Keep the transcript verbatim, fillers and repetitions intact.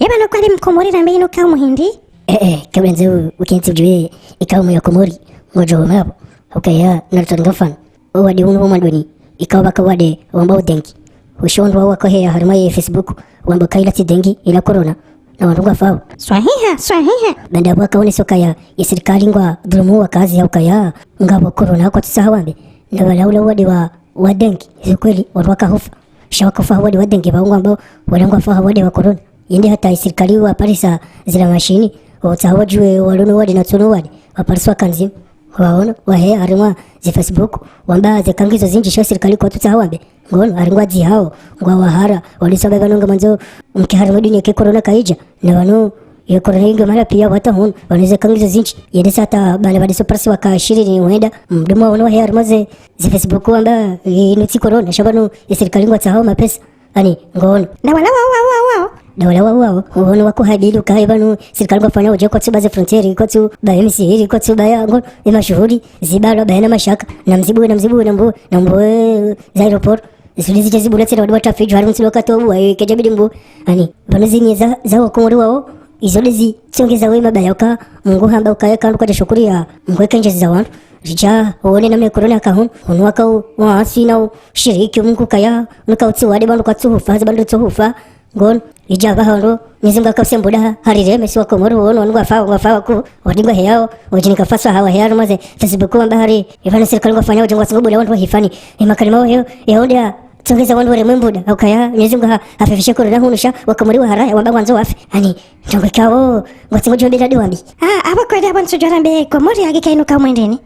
Yeba no kweli mkomori rambe inu kaumu hindri? Eh, eh, kabla ndze u-, ukentsi udjuwe ikaumu ya Komori, ngodjo homa yapvo. Ukaya, narutolenge mfano. Owade unu wo mwandoni, ikao pvwaka wade wambwao dengue. Ushondwa wakaheya harimwa ye Facebook, wamba kaila tsi dengue, ila corona. Na wandru ngwafao. Swahiha, swahiha. Baanda pvwakaonesa ukaya, ye sirikali ngwadhulumu wakazi ya ukaya, ngapvo corona kwatsutsaha wambe. Na pvala ula wade wa, wa dengue, ze kweli, wandru wakahufa. Sha wakafa ha wade wa dengue, pvao ngwambao, wala ngwafa ha wade wa corona. Yende hata ye sirikali waparisa zila mashini, watsaha wadjuwe walo no wade na watsuno wade, waparisa waka ndzima. Waono, waheya harimwa ze Facebook, wamba ze ka ngizo zindji sha sirikali kwatsutsaha wambe. Ngono, hari ngwadzihao, ngwawahara, walisamba pvanu ngamwandzo, mke harimwa dunia ke corona kaidja, na pvanu, ye corona inge mara pia wata hunu, pvanu ze ka ngizo zindji, yende sa hata pvale pvadiso parisa waka shirini wenda, mdomo waono waheya harimwa ze, ze Facebook wamba, inu tsi corona, sha pvanu, ye sirikali ngwatsahao mapesa. Ani, ngono. Na wala wao, wao, wao, wao. Na wala wao, wao. Ngono wako hadili ukaya pvanu, sirikali ngwafanya udje kwatsuba ze frontières, kwatsuba ye misihiri, kwatsuba ya, ngono, ye mashuhuli, zibalwa, bayana mashaka, na mzibu, na mzibu, na mbu, na mbu, eh, za aéroport. Zisuli zidje zibulwa tsena wadi watafidjwa, hari mtsilu wakatobu, eh, kedja bidi mbu. Ani, pvanu zini za, za wakomori wao, izo ndezi, tsongeza we mabaya uka, Mungu hamba ukaya kandru kwadja shukuri ya, Mungu eke ndjezi za wandru. Ridja, uone namna ye corona ka hunu, hunu waka u, waasi na ushiriki Mungu kaya, nuka utsi wade pvandru kwatsuhufa, hazi pvandru tsuhufa, ngono, idja pvaha ndo, Mwenyezi Mungu aka usembuda, hari reme si wakomori, uono, wanu ngwafa, ngwafa waku, wadi ngwaheyao, wadjinika faswa hawa heya harimwa ze, Facebook wamba hari, ipvanu sirikali ngwafanya, udje ngwatsingo bula wandru wahifani, ye makalima waheyo, ya onde ya, tsongeza wandru waremwe mbuda, ukaya, Mwenyezi Mungu ha, hafifishe corona hunu sha, wakomori waharaya, wamba ngwandzo wafe, ani, ndrongo ikao, ngwatsingo djombe dadi wambi. Ah, apvo kweli apvo ntsudjo rambe Komori yake kainu kaumu hindri ni.